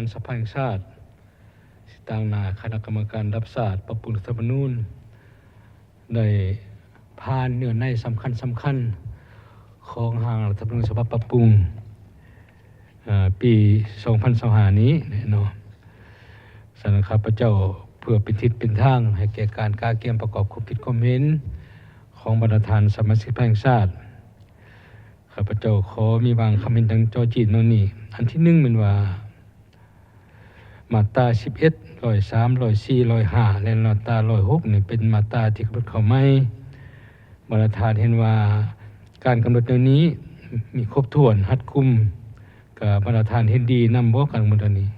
ນສະພາແຫ່ງຊາດ ທີ່ຕາງໜ້າຄະນະກຳມະການລະດັບຊາດປັບປຸງລັດຖະທຳມະນູນ ໄດ້ຜ່ານເນື້ອໃນສຳຄັນໆ ຂອງຮ່າງລັດຖະທຳມະນູນສະບັບປັບປຸງ ເອີ ປີສອງພັນຊາວຫ້ານີ້ເນາະ. ສະນັ້ນ ຂ້າພະເຈົ້າ ເພື່ອເປັນທິດເປັນທາງໃຫ້ແກ່ການກະກຽມປະກອບຄວາມຄິດຄວາມເຫັນຂອງບັນດາທ່ານສະມາຊິກສະພາແຫ່ງຊາດ, ຂ້າພະເຈົ້າຂໍມີບາງຄຳເຫັນດັ່ງເຈາະຈີດດັ່ງນີ້. ອັນທີໜຶ່ງແມ່ນວ່າ ມາດຕາສິບເອັດ, ຮ້ອຍສາມ, ຮ້ອຍສີ່, ຮ້ອຍຫ້າ ແລະ ມາດຕາຮ້ອຍຫົກນີ້ເປັນມາດຕາທີ່ກຳນົດເຂົ້າໃໝ່. ບັນດາທ່ານເຫັນວ່າການກຳນົດແນວນີ້ມີຄົບຖ້ວນ, ຮັດກຸມ, ກະບັນດາທ່ານເຫັນດີນຳບໍ່ ການກຳນົດແນວນີ້?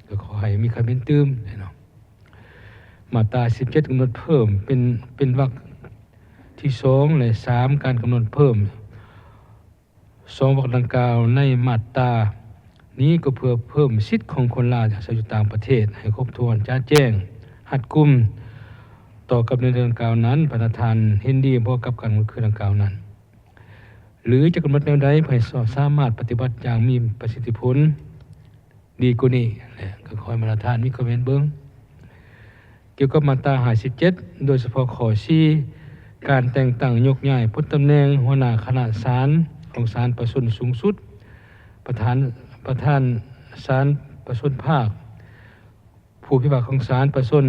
ກໍຂໍໃຫ້ມີຄຳເຫັນຕື່ມເນາະ. ມາດຕາສິບເຈັດ ກຳນົດເພີ່ມເປັນ ເປັນວັກທີສອງ ແລະ ສາມ ການກຳນົດເພີ່ມສອງວັກດັ່ງກ່າວໃນມາດຕານີ້ ກໍເພື່ອເພີ່ມສິດຂອງຄົນລາວທີ່ອາໄສຢູ່ຕ່າງປະເທດໃຫ້ຄົບຖ້ວນ, ຈະແຈ້ງ, ຮັດກຸມ. ຕໍ່ກັບໃນເລື່ອງດັ່ງກ່າວນັ້ນ, ບັນດາທ່ານເຫັນດີບໍ່ກັບການກຳນົດຄືນດັ່ງກ່າວນັ້ນ? ຫຼືຈະກຳນົດແນວໃດເພື່ອໃຫ້ສາມາດປະຕິບັດຢ່າງມີປະສິດທິຜົນດີກວ່ານີ້? ແລະ ກໍຂໍໃຫ້ບັນດາທ່ານມີຄວາມເຫັນເບິ່ງ. ກ່ຽວກັບມາດຕາຫ້າສິບເຈັດ ໂດຍສະເພາະຂໍ້ສີ່ ການແຕ່ງຕັ້ງໂຍກຍ້າຍປົດຕຳແໜ່ງຫົວໜ້າຄະນະສານຂອງສານປະຊາຊົນສູງສຸດ, ປະທານ, ປະທານສານປະຊາຊົນພາກ, ຜູ້ພິພາກຂອງສານປະຊາຊົນ.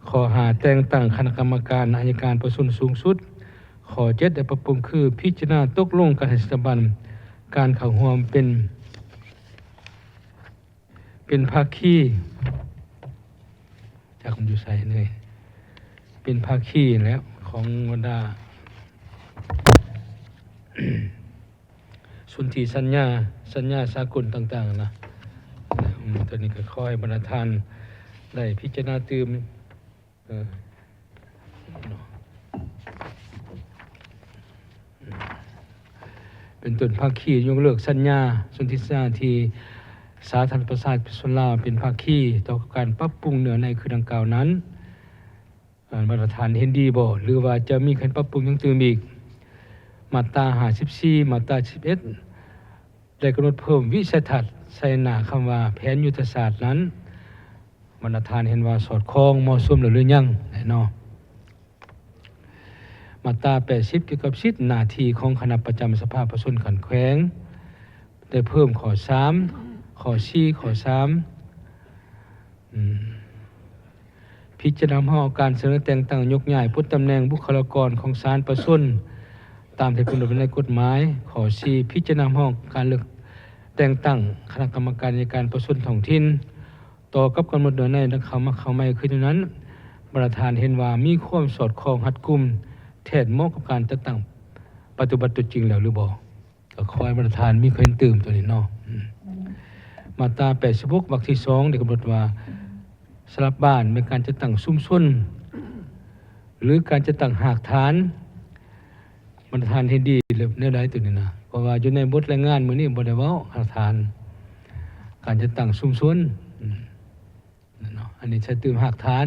ຂໍ້ຫ້າ ແຕ່ງຕັ້ງຄະນະກຳມະການໄອຍະການປະຊາຊົນສູງສຸດ. ຂໍ້ເຈັດ ໄດ້ປັບປຸງຄືພິຈາລະນາຕົກລົງການໃຫ້ສະຖາບັນການເຂົ້າຮ່ວມເປັນ ເປັນພາຄີ, ຈັກມັນຢູ່ໃສເລີຍ, ເປັນພາຄີແຫຼະ ຂອງບັນດາ ສົນທິສັນຍາ, ສັນຍາສາກົນຕ່າງໆນະ. ອືມ ຕົວນີ້ກໍຂໍໃຫ້ບັນດາທ່ານໄດ້ພິຈາລະນາຕື່ມ ເອີ ເນາະ ເປັນຕົ້ນພາຄີຍົກເລີກສັນຍາ, ສົນທິສັນຍາທີ່ສາທາລະນະລັດປະຊາຊົນລາວເປັນພາຄີຕໍ່ການປັບປຸງເນື້ອໃນຄືດັ່ງກ່າວນັ້ນ. ເອີ ບັນດາທ່ານເຫັນດີບໍ່ ຫຼືວ່າຈະມີການປັບປຸງຫຍັງຕື່ມອີກ? ມາດຕາຫ້າສິບສີ່ ມາດຕາສິບເອັດ ໄດ້ກຳນົດເພີ່ມວິໄສທັດໃສ່ໜ້າຄຳວ່າແຜນຍຸດທະສາດນັ້ນ, ບັນດາທ່ານເຫັນວ່າສອດຄ່ອງເໝາະສົມແລ້ວຫຼືຍັງເນາະ? ມາດຕາແປດສິບ ກ່ຽວກັບສິດໜ້າທີ່ຂອງຄະນະປະຈຳສະພາປະຊາຊົນຂັ້ນແຂວງ ໄດ້ເພີ່ມຂໍ້ສາມ, ຂໍ້ສີ່, ຂໍ້ສາມ ອືມ ພິຈາລະນາຮອບການສະເໜີແຕ່ງຕັ້ງໂຍກຍ້າຍປົດຕຳແໜ່ງບຸກຄະລາກອນຂອງສານປະຊາຊົນ ຕາມທີ່ກຳນົດໄວ້ໃນກົດໝາຍ. ຂໍ້ສີ່ ພິຈາລະນາຮອບການເລືອກແຕ່ງຕັ້ງຄະນະກຳມະການໄອຍະການປະຊາຊົນທ້ອງຖິ່ນ. ຕໍ່ກັບກຳນົດໂດຍໃນດັ່ງເຂົ້າມາເຂົ້າໃໝ່ຄືຢູ່ນັ້ນ, ບັນດາທ່ານເຫັນວ່າມີຄວາມສອດຄ່ອງຮັດກຸມ ແທດເໝາະກັບການຈັດຕັ້ງປະຕິບັດຕົວຈິງແລ້ວຫຼືບໍ່? ກໍຂໍໃຫ້ບັນດາທ່ານມີຄວາມເຫັນຕື່ມຕົວນີ້ເນາະ. ອືມ ມາດຕາແປດສິບຫົກ ວັກທີສອງ ໄດ້ກຳນົດວ່າ ສຳລັບບ້ານແມ່ນການຈັດຕັ້ງຊຸມຊົນ ຫຼື ການຈັດຕັ້ງຮາກຖານ, ບັນດາທ່ານເຫັນດີແນວໃດຕົວນີ້ນະ? ເພາະວ່າຢູ່ໃນບົດລາຍງານມື້ນີ້ບໍ່ໄດ້ເວົ້າຮາກຖານ ການຈັດຕັ້ງຊຸມຊົນ. ອືມ ເນາະ ອັນນີ້ໃສ່ຕື່ມຮາກຖານ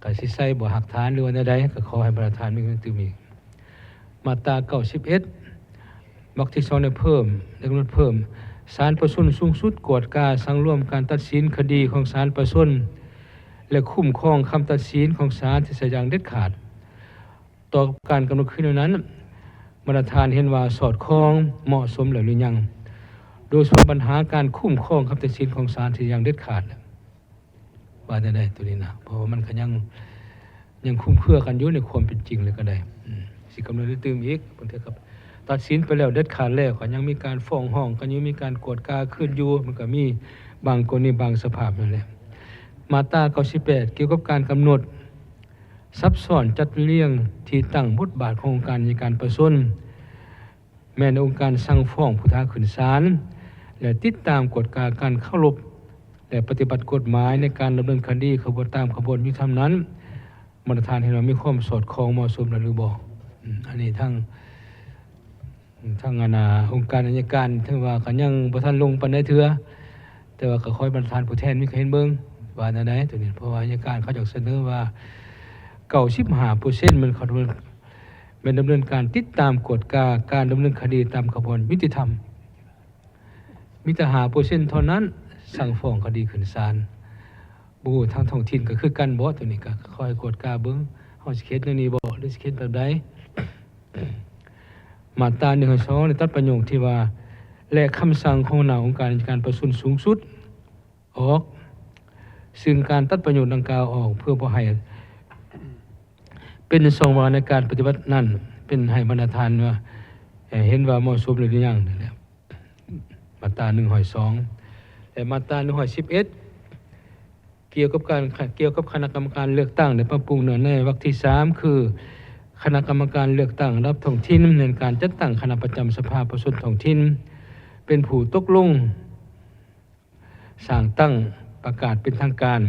ກະຊິໃສ່ບໍ່ຮາກຖານ ຫຼືວ່າແນວໃດ ກະຂໍໃຫ້ບັນດາທ່ານມີຄວາມຕື່ມອີກ. ມາດຕາເກົ້າສິບເອັດ ວັກທີສອງ ໄດ້ເພີ່ມ ໄດ້ກຳນົດເພີ່ມ ສານປະຊາຊົນສູງສຸດກວດກາສັງລວມການຕັດສິນຄະດີຂອງສານປະຊາຊົນ ແລະ ຄຸ້ມຄອງຄຳຕັດສິນຂອງສານທີ່ໃຊ້ຢ່າງເດັດຂາດ. ຕໍ່ກັບການກຳນົດຄືນແນວນັ້ນ, ບັນດາທ່ານເຫັນວ່າສອດຄ່ອງເໝາະສົມແລ້ວຫຼືຍັງ? ໂດຍສະເພາະບັນຫາການຄຸ້ມຄອງຄຳຕັດສິນຂອງສານທີ່ຢ່າງເດັດຂາດ ວ່າແນວໃດຕົວນີ້ນະ? ເພາະວ່າມັນກໍຍັງ ຍັງຄຸມເຄືອກັນຢູ່ໃນຄວາມເປັນຈິງແລ້ວກໍໄດ້ ອືມ ຊິກຳນົດຕື່ມອີກ. ບາງເທື່ອກໍຕັດສິນໄປແລ້ວ ເດັດຂາດແລ້ວ ກໍຍັງມີການຟ້ອງຮ້ອງກັນຢູ່ ມີການກວດກາຄືນຢູ່ ມັນກໍມີບາງກໍລະນີ ບາງສະພາບນັ້ນແຫຼະ. ມາດຕາເກົ້າສິບແປດ ກ່ຽວກັບການກຳນົດ ສັບຊ້ອນຈັດລຽງທີ່ຕັ້ງບົດບາດຂອງອົງການໄອຍະການປະຊາຊົນ ແມ່ນອົງການສັ່ງຟ້ອງຜູ້ຕ້ອງຫາຂຶ້ນສານ ແລະ ຕິດຕາມກວດກາການເຄົາລົບ ແລະ ປະຕິບັດກົດໝາຍໃນການດຳເນີນຄະດີຂະບວນ ຕາມຂະບວນຍຸຕິທຳນັ້ນ ບັນດາທ່ານເຫັນວ່າມີຄວາມສອດຄ່ອງເໝາະສົມແລ້ວຫຼືບໍ່? ອືມ ອັນນີ້ທາງ ທາງອັນນ່າ ອົງການໄອຍະການຖືວ່າກໍຍັງບໍ່ທັນລົງປານໃດເທື່ອ ແຕ່ວ່າກໍຂໍໃຫ້ບັນດາທ່ານຜູ້ແທນມີຄວາມເຫັນເບິ່ງວ່າແນວໃດຕົວນີ້ ເພາະວ່າໄອຍະການເຂົາຢາກສະເໜີວ່າ ເກົ້າສິບຫ້າເປີເຊັນ ແມ່ນເຂົາ ແມ່ນດຳເນີນການຕິດຕາມກວດກາການດຳເນີນຄະດີຕາມຂະບວນຍຸຕິທຳ. ມີແຕ່ຫ້າເປີເຊັນເທົ່ານັ້ນ ສັ່ງຟ້ອງຄະດີຂຶ້ນສານ. ບໍ່ຮູ້ທາງທ້ອງຖິ່ນກໍຄືກັນບໍ່? ໂຕນີ້ກໍຂໍໃຫ້ກວດກາເບິ່ງ ເຮົາຊິເຮັດແນວນີ້ບໍ່ ຫຼືຊິເຮັດແບບໃດ? ມາດຕາໜຶ່ງຮ້ອຍສອງ ໄດ້ຕັດປະໂຫຍກທີ່ວ່າ ແລະ ຄຳສັ່ງຂອງຫົວໜ້າອົງການອັຍການປະຊາຊົນສູງສຸດອອກ, ຊຶ່ງການຕັດປະໂຫຍກດັ່ງກ່າວອອກ ເພື່ອບໍ່ໃຫ້ເປັນຊ່ອງວ່າງໃນການປະຕິບັດນັ້ນ ເປັນໃຫ້ບັນດາທ່ານວ່າ ເຫັນວ່າເໝາະສົມແລ້ວຫຼືຍັງ. ນັ້ນແຫຼະ ມາດຕາໜຶ່ງຮ້ອຍສອງ ແລະ ມາດຕາໜຶ່ງຮ້ອຍສິບເອັດ ກ່ຽວກັບການ ກ່ຽວກັບຄະນະກຳມະການເລືອກຕັ້ງ ໄດ້ປັບປຸງເນື້ອໃນວັກທີສາມ ຄື ຄະນະກຳມະການເລືອກຕັ້ງລະດັບທ້ອງຖິ່ນ ແມ່ນການຈັດຕັ້ງຄະນະປະຈຳສະພາປະຊາຊົນທ້ອງຖິ່ນ ເປັນຜູ້ຕົກລົງ ສ້າງຕັ້ງ ປະກາດເປັນທາງການ,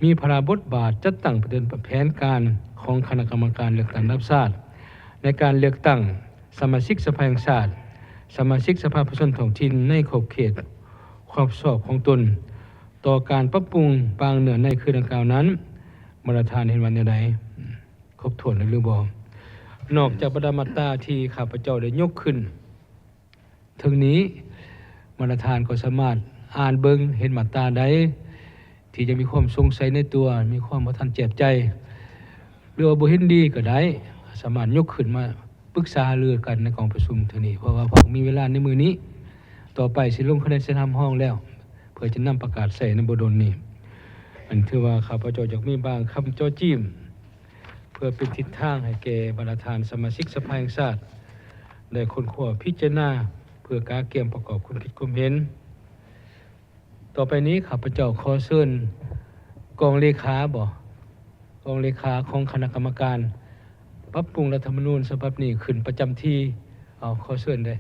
ມີພາລະບົດບາດຈັດຕັ້ງປະເດີນ ແຜນການຂອງຄະນະກຳມະການເລືອກຕັ້ງລະດັບຊາດ ໃນການເລືອກຕັ້ງສະມາຊິກສະພາແຫ່ງຊາດ, ສະມາຊິກສະພາປະຊາຊົນທ້ອງຖິ່ນໃນຂອບເຂດຄວາມຮັບຜິດຊອບຂອງຕົນ. ຕໍ່ການປັບປຸງບາງເນື້ອໃນຄືດັ່ງກ່າວນັ້ນ ບັນດາທ່ານເຫັນວ່າແນວໃດ? ຄົບຖ້ວນແລ້ວຫຼືບໍ່? ນອກຈາກບັນດາມາດຕາທີ່ຂ້າພະເຈົ້າໄດ້ຍົກຂຶ້ນ ເທິງນີ້ ບັນດາທ່ານກໍສາມາດອ່ານເບິ່ງ ເຫັນມາດຕາໃດທີ່ຍັງມີຄວາມສົງໄສໃນຕົວ, ມີຄວາມບໍ່ທັນແຈບໃຈ ຫຼືວ່າບໍ່ເຫັນດີກໍໄດ້, ສາມາດຍົກຂຶ້ນມາປຶກສາຫາລືກັນໃນກອງປະຊຸມເທື່ອນີ້, ເພາະວ່າພວກມີເວລາໃນມື້ນີ້, ຕໍ່ໄປຊິລົງຄະແນນເສັນຮັບຮອງແລ້ວ ເພື່ອຈະນຳປະກາດໃຊ້ໃນບໍ່ດົນນີ້. ອັນຖືວ່າຂ້າພະເຈົ້າຢາກມີບາງຄຳເຈາະຈີ້ມ ເພື່ອເປັນທິດທາງໃຫ້ແກ່ບັນດາທ່ານສະມາຊິກສະພາແຫ່ງຊາດ ໄດ້ຄົ້ນຄວ້າພິຈາລະນາ ເພື່ອກະກຽມປະກອບຄວາມຄິດຄວາມເຫັນ. ຕໍ່ໄປນີ້ ຂ້າພະເຈົ້າຂໍເຊີນກອງເລຂາບໍ ກອງເລຂາຂອງຄະນະກຳມະການປັບປຸງລັດຖະທຳມະນູນສະບັບນີ້ຂຶ້ນປະຈຳທີ່. ເອົາ ຂໍເຊີນເດີ້.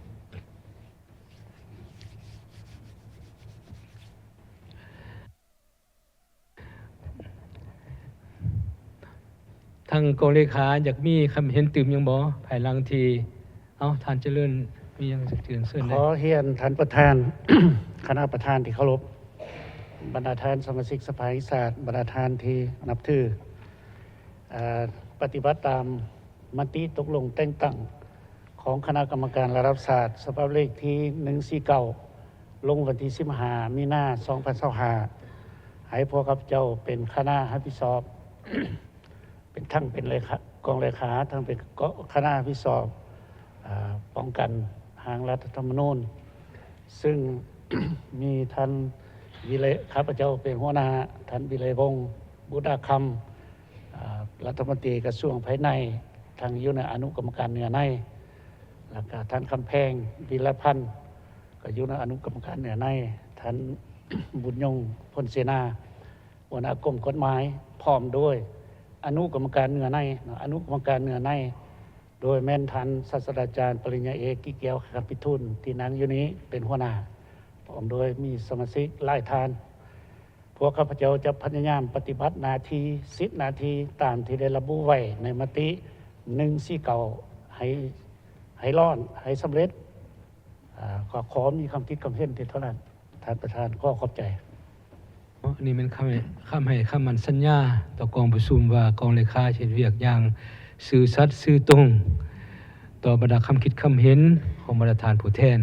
ທາງກອງເລຂາຢາກມີຄຳເຫັນຕື່ມຫຍັງບໍ່? ພາຍຫຼັງທີ່ ເອົ້າ ທ່ານຈະເລີນ ມີຫຍັງຈະເຊີນ ເຊີນໄດ້. ຂໍຮຽນທ່ານປະທານ, ຄະນະປະທານທີ່ເຄົາລົບ, ບັນດາທ່ານສະມາຊິກສະພາແຫ່ງຊາດ, ບັນດາທ່ານທີ່ນັບຖື, ເອີ ປະຕິບັດຕາມມະຕິຕົກລົງແຕ່ງຕັ້ງ ຂອງຄະນະກຳມະການລະດັບຊາດ ສະບັບເລກທີໜຶ່ງສີ່ເກົ້າ ລົງວັນທີສິບຫ້າ ມີນາ ສອງພັນຊາວຫ້າ ໃຫ້ພວກຂ້າພະເຈົ້າເປັນຄະນະຮັບຜິດຊອບ ເປັນ ທັງເປັນເລຂາ ກອງເລຂາ ທັງເປັນຄະນະຮັບຜິດຊອບ ເອີ ປ້ອງກັນຮ່າງລັດຖະທຳມະນູນ ຊຶ່ງມີທ່ານວິໄລ ຂ້າພະເຈົ້າເປັນຫົວໜ້າ, ທ່ານ ວິໄລວົງ ບຸດດາຄຳ ເອີ ລັດຖະມົນຕີກະຊວງພາຍໃນ ທັງຢູ່ໃນອະນຸກຳມະການເນື້ອໃນ, ແລ້ວກະທ່ານ ຄຳແພງ ວິລະພັນ ກໍຢູ່ໃນອະນຸກຳມະການເນື້ອໃນ, ທ່ານ ບຸນຍົງ ພົນເສນາ ຫົວໜ້າກົມກົດໝາຍ ພ້ອມໂດຍອະນຸກຳມະການເນື້ອໃນເນາະ, ອະນຸກຳມະການເນື້ອໃນ ໂດຍແມ່ນທ່ານສາດສະດາຈານປະລິນຍາເອກ ກິກກຽວ ຄຳພິທູນ ທີ່ນັ່ງຢູ່ນີ້ເປັນຫົວໜ້າ, ພ້ອມໂດຍມີສະມາຊິກຫຼາຍທ່ານ. ພວກຂ້າພະເຈົ້າຈະພະຍາຍາມປະຕິບັດໜ້າທີ່ສິດໜ້າທີ່ຕາມທີ່ໄດ້ລະບຸໄວ້ໃນມະຕິໜຶ່ງສີ່ເກົ້າ ໃຫ້ ໃຫ້ລ້ອນ ໃຫ້ສຳເລັດ. ອາ ກໍຂໍມີຄຳຄິດຄຳເຫັນທີ່ເທົ່ານັ້ນ ທ່ານປະທານ. ຂໍຂອບໃຈ. ອັນນີ້ແມ່ນຄຳ ຄຳໃຫ້ຄຳໝັ້ນສັນຍາຕໍ່ກອງປະຊຸມວ່າ ກອງເລຂາຈະເຮັດວຽກຢ່າງຊື່ສັດຊື່ຕົງຕໍ່ບັນດາຄຳຄິດຄຳເຫັນຂອງບັນດາທ່ານຜູ້ແທນ.